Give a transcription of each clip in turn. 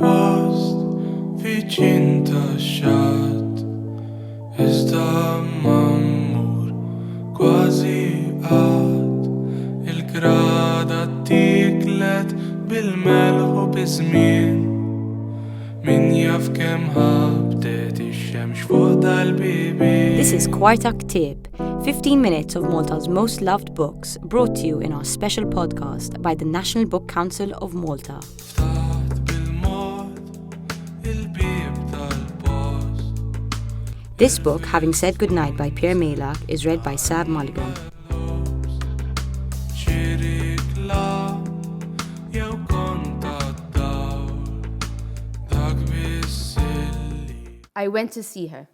post viċin tax-xatt, iżda m'ammur kważi qatt. Il-grada tiklet bil-melħ u biż-żmien, min jaf kemm ħabtet ix-xemx fuq dal-bibien. This is Kwartak Tib, 15 minutes of Malta's most loved books, brought to you in our special podcast by the National Book Council of Malta. Ftaħt bil-mod il-bib tal-post. This book, Having Said Goodnight by Pierre Malak, is read by Sab Mulligan. Xirikla jew konta d-dawl, dak bis-silli. I went to see her.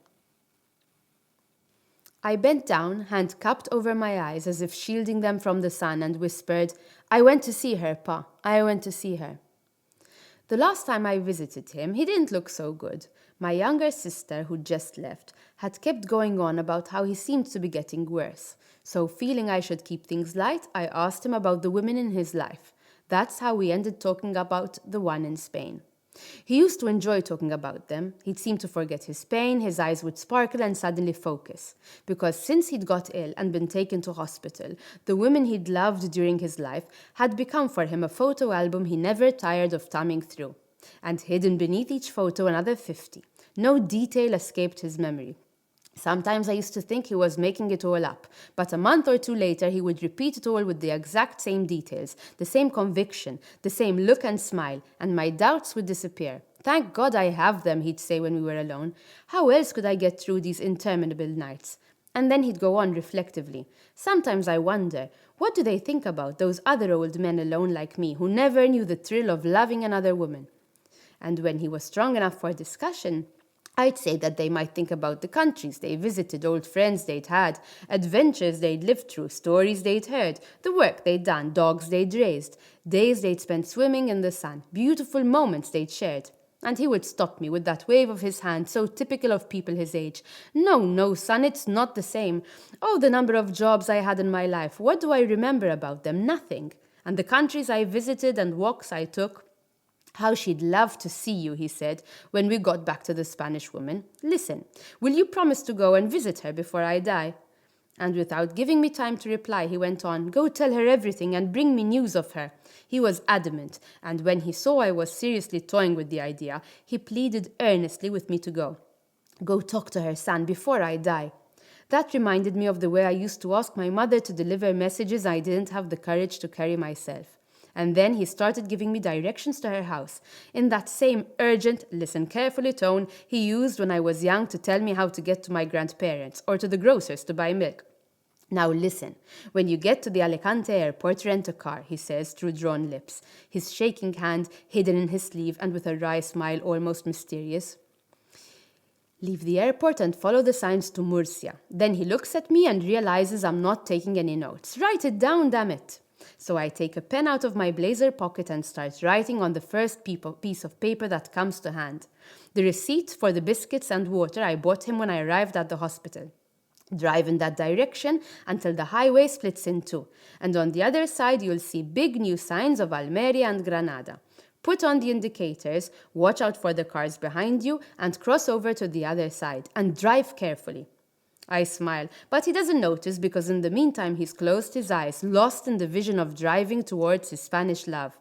I bent down, hand cupped over my eyes as if shielding them from the sun, and whispered, "I went to see her, Pa. I went to see her." The last time I visited him, he didn't look so good. My younger sister, who'd just left, had kept going on about how he seemed to be getting worse. So, feeling I should keep things light, I asked him about the women in his life. That's how we ended talking about the one in Spain. He used to enjoy talking about them. He'd seem to forget his pain, his eyes would sparkle and suddenly focus. Because since he'd got ill and been taken to hospital, the women he'd loved during his life had become for him a photo album he never tired of thumbing through. And hidden beneath each photo another 50. No detail escaped his memory. Sometimes I used to think he was making it all up, but a month or two later he would repeat it all with the exact same details, the same conviction, the same look and smile, and my doubts would disappear. "Thank God I have them," he'd say when we were alone. "How else could I get through these interminable nights?" And then he'd go on reflectively. "Sometimes I wonder, what do they think about, those other old men alone like me, who never knew the thrill of loving another woman?" And when he was strong enough for discussion, I'd say that they might think about the countries they visited, old friends they'd had, adventures they'd lived through, stories they'd heard, the work they'd done, dogs they'd raised, days they'd spent swimming in the sun, beautiful moments they'd shared. And he would stop me with that wave of his hand, so typical of people his age. No, son, it's not the same. Oh, the number of jobs I had in my life, what do I remember about them? Nothing. And the countries I visited and walks I took, how she'd love to see you, he said, when we got back to the Spanish woman. "Listen, will you promise to go and visit her before I die?" And without giving me time to reply, he went on, "Go tell her everything and bring me news of her." He was adamant, and when he saw I was seriously toying with the idea, he pleaded earnestly with me to go. "Go talk to her, son, before I die." That reminded me of the way I used to ask my mother to deliver messages I didn't have the courage to carry myself. And then he started giving me directions to her house, in that same urgent, listen carefully tone he used when I was young to tell me how to get to my grandparents or to the grocer's to buy milk. "Now listen, when you get to the Alicante airport, rent a car," he says through drawn lips, his shaking hand hidden in his sleeve and with a wry smile almost mysterious. "Leave the airport and follow the signs to Murcia." Then he looks at me and realizes I'm not taking any notes. "Write it down, damn it." So I take a pen out of my blazer pocket and start writing on the first piece of paper that comes to hand. The receipt for the biscuits and water I bought him when I arrived at the hospital. Drive in that direction until the highway splits in two, and on the other side you'll see big new signs of Almeria and Granada. Put on the indicators, watch out for the cars behind you, and cross over to the other side, and drive carefully. I smile, but he doesn't notice because in the meantime he's closed his eyes, lost in the vision of driving towards his Spanish love.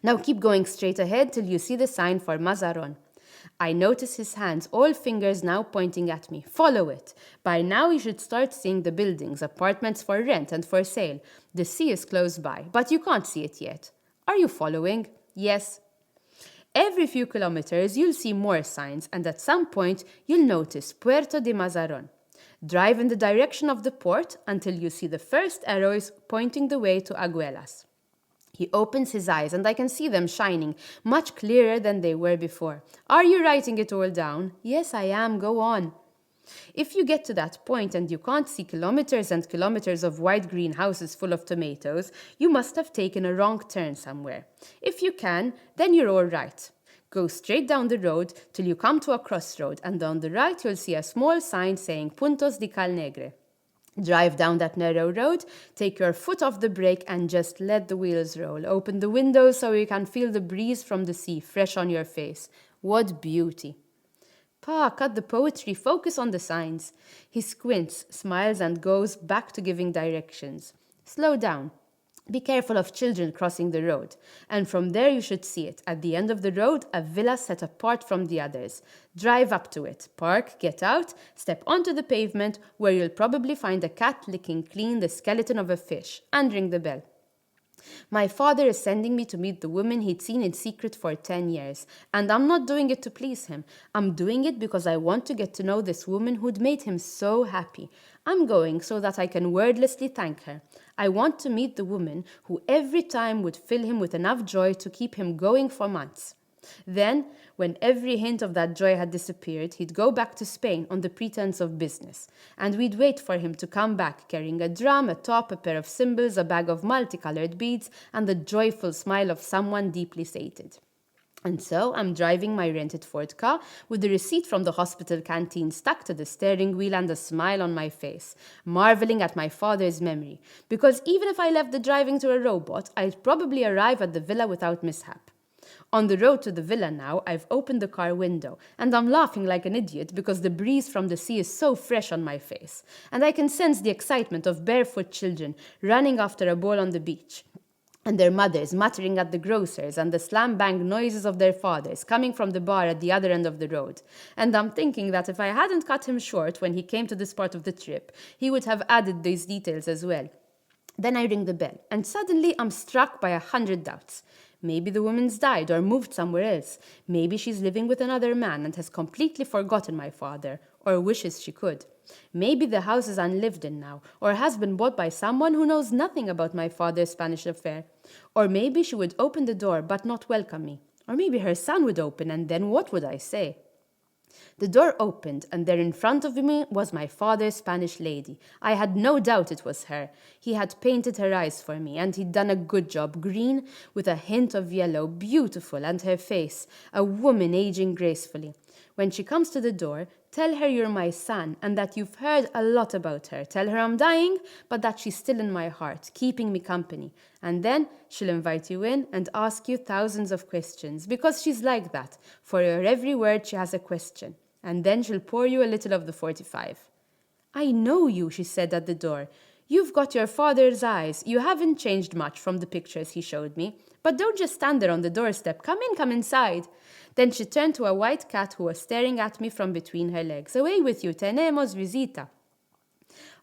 "Now keep going straight ahead till you see the sign for Mazaron." I notice his hands, all fingers now pointing at me. "Follow it. By now you should start seeing the buildings, apartments for rent and for sale. The sea is close by, but you can't see it yet. Are you following?" "Yes." Every few kilometers you'll see more signs, and at some point you'll notice Puerto de Mazaron. Drive in the direction of the port until you see the first arrows pointing the way to Aguelas. He opens his eyes and I can see them shining, much clearer than they were before. "Are you writing it all down?" "Yes, I am. Go on." If you get to that point and you can't see kilometers and kilometers of white green houses full of tomatoes, you must have taken a wrong turn somewhere. If you can, then you're all right. Go straight down the road till you come to a crossroad, and on the right you'll see a small sign saying Puntos de Cal Negre. Drive down that narrow road, take your foot off the brake and just let the wheels roll. Open the windows so you can feel the breeze from the sea fresh on your face. What beauty! Pa, cut the poetry, focus on the signs. He squints, smiles and goes back to giving directions. Slow down. Be careful of children crossing the road. And from there you should see it. At the end of the road, a villa set apart from the others. Drive up to it. Park, get out, step onto the pavement where you'll probably find a cat licking clean the skeleton of a fish, and ring the bell. My father is sending me to meet the woman he'd seen in secret for 10 years. And I'm not doing it to please him. I'm doing it because I want to get to know this woman who'd made him so happy. I'm going so that I can wordlessly thank her. I want to meet the woman who every time would fill him with enough joy to keep him going for months. Then, when every hint of that joy had disappeared, he'd go back to Spain on the pretense of business, and we'd wait for him to come back carrying a drum, a top, a pair of cymbals, a bag of multicolored beads, and the joyful smile of someone deeply sated. And so I'm driving my rented Ford car with the receipt from the hospital canteen stuck to the steering wheel and a smile on my face, marveling at my father's memory, because even if I left the driving to a robot, I'd probably arrive at the villa without mishap. On the road to the villa now, I've opened the car window, and I'm laughing like an idiot because the breeze from the sea is so fresh on my face, and I can sense the excitement of barefoot children running after a ball on the beach, and their mothers muttering at the grocers, and the slam-bang noises of their fathers coming from the bar at the other end of the road. And I'm thinking that if I hadn't cut him short when he came to this part of the trip, he would have added these details as well. Then I ring the bell, and suddenly I'm struck by 100 doubts. Maybe the woman's died or moved somewhere else. Maybe she's living with another man and has completely forgotten my father, or wishes she could. Maybe the house is unlived in now, or has been bought by someone who knows nothing about my father's Spanish affair. Or maybe she would open the door but not welcome me. Or maybe her son would open, and then what would I say? The door opened, and there in front of me was my father's Spanish lady. I had no doubt it was her. He had painted her eyes for me, and he'd done a good job, green with a hint of yellow, beautiful, and her face, a woman aging gracefully. When she comes to the door, tell her you're my son and that you've heard a lot about her. Tell her I'm dying, but that she's still in my heart, keeping me company. And then she'll invite you in and ask you thousands of questions, because she's like that. For your every word, she has a question. And then she'll pour you a little of the 45. I know you, she said at the door. You've got your father's eyes. You haven't changed much from the pictures he showed me. But don't just stand there on the doorstep. Come in, come inside. Then she turned to a white cat who was staring at me from between her legs. Away with you, tenemos visita.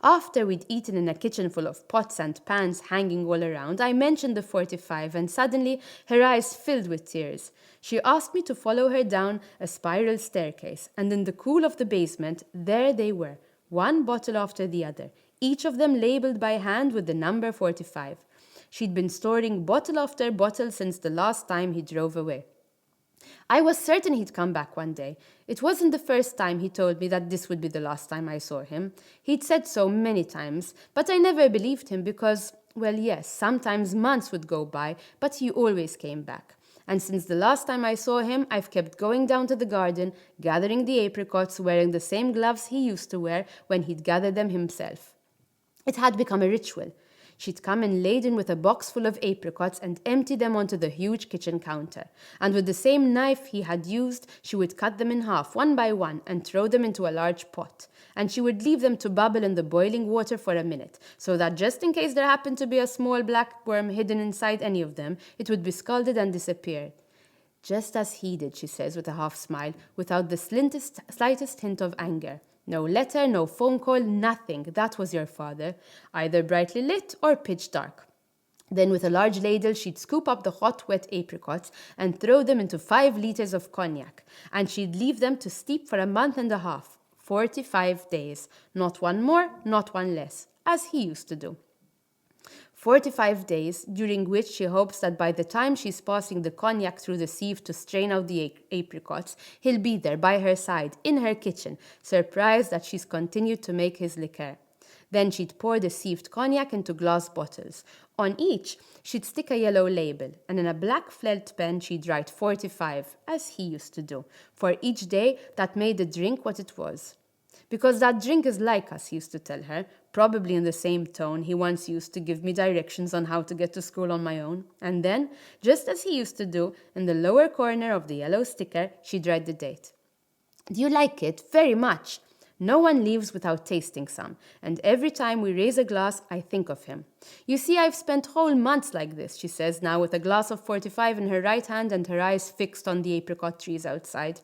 After we'd eaten in a kitchen full of pots and pans hanging all around, I mentioned the 45, and suddenly her eyes filled with tears. She asked me to follow her down a spiral staircase, and in the cool of the basement, there they were, one bottle after the other, each of them labeled by hand with the number 45. She'd been storing bottle after bottle since the last time he drove away. I was certain he'd come back one day. It wasn't the first time he told me that this would be the last time I saw him. He'd said so many times, but I never believed him because, well, yes, sometimes months would go by, but he always came back. And since the last time I saw him, I've kept going down to the garden, gathering the apricots, wearing the same gloves he used to wear when he'd gather them himself. It had become a ritual. She'd come in laden with a box full of apricots and empty them onto the huge kitchen counter. And with the same knife he had used, she would cut them in half, one by one, and throw them into a large pot. And she would leave them to bubble in the boiling water for a minute, so that just in case there happened to be a small black worm hidden inside any of them, it would be scalded and disappear. Just as he did, she says with a half smile, without the slightest hint of anger. No letter, no phone call, nothing. That was your father, either brightly lit or pitch dark. Then with a large ladle, she'd scoop up the hot, wet apricots and throw them into 5 liters of cognac, and she'd leave them to steep for a month and a half, 45 days, not one more, not one less, as he used to do. 45 days, during which she hopes that by the time she's passing the cognac through the sieve to strain out the apricots, he'll be there by her side, in her kitchen, surprised that she's continued to make his liqueur. Then she'd pour the sieved cognac into glass bottles. On each, she'd stick a yellow label, and in a black felt pen she'd write 45, as he used to do, for each day that made the drink what it was. Because that drink is like us, he used to tell her, probably in the same tone he once used to give me directions on how to get to school on my own. And then, just as he used to do, in the lower corner of the yellow sticker, she'd write the date. Do you like it? Very much. No one leaves without tasting some, and every time we raise a glass, I think of him. You see, I've spent whole months like this, she says now with a glass of 45 in her right hand and her eyes fixed on the apricot trees outside.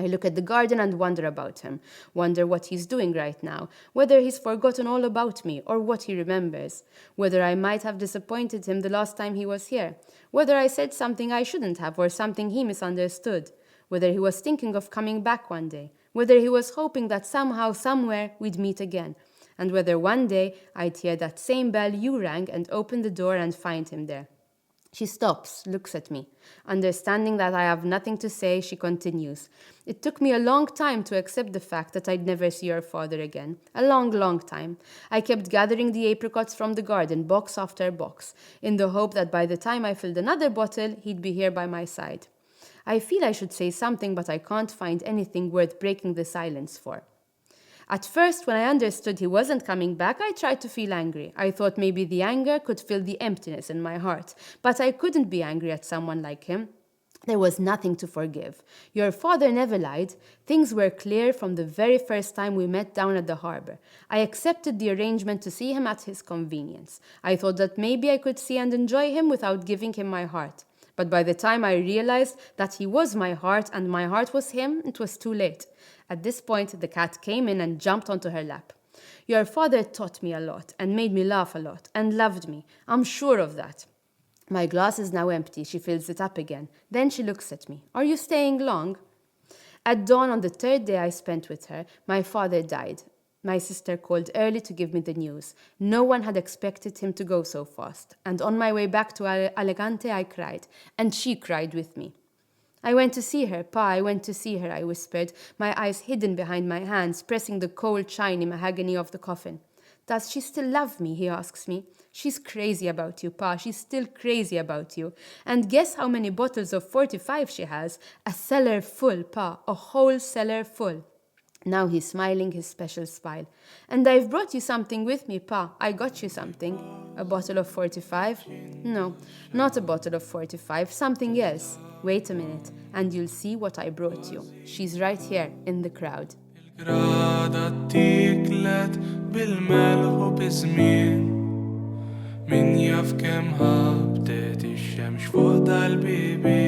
I look at the garden and wonder about him, wonder what he's doing right now, whether he's forgotten all about me or what he remembers, whether I might have disappointed him the last time he was here, whether I said something I shouldn't have or something he misunderstood, whether he was thinking of coming back one day, whether he was hoping that somehow, somewhere, we'd meet again, and whether one day I'd hear that same bell you rang and open the door and find him there. She stops, looks at me. Understanding that I have nothing to say, she continues. It took me a long time to accept the fact that I'd never see your father again. A long, long time. I kept gathering the apricots from the garden, box after box, in the hope that by the time I filled another bottle, he'd be here by my side. I feel I should say something, but I can't find anything worth breaking the silence for. At first, when I understood he wasn't coming back, I tried to feel angry. I thought maybe the anger could fill the emptiness in my heart, but I couldn't be angry at someone like him. There was nothing to forgive. Your father never lied. Things were clear from the very first time we met down at the harbor. I accepted the arrangement to see him at his convenience. I thought that maybe I could see and enjoy him without giving him my heart. But by the time I realized that he was my heart and my heart was him, it was too late. At this point, the cat came in and jumped onto her lap. Your father taught me a lot and made me laugh a lot and loved me. I'm sure of that. My glass is now empty. She fills it up again. Then she looks at me. Are you staying long? At dawn on the third day I spent with her, my father died. My sister called early to give me the news. No one had expected him to go so fast. And on my way back to Alicante, I cried. And she cried with me. I went to see her, Pa, I went to see her, I whispered, my eyes hidden behind my hands, pressing the cold, shiny mahogany of the coffin. Does she still love me? He asks me. She's crazy about you, Pa. She's still crazy about you. And guess how many bottles of 45 she has? A cellar full, Pa. A whole cellar full. Now he's smiling his special smile. And I've brought you something with me, Pa. I got you something. A bottle of 45? No, not a bottle of 45. Something else. Wait a minute, and you'll see what I brought you. She's right here, in the crowd. الجرادة تكلت بالملح بزمين من ياف كم هبطت الشمس فوق البيبي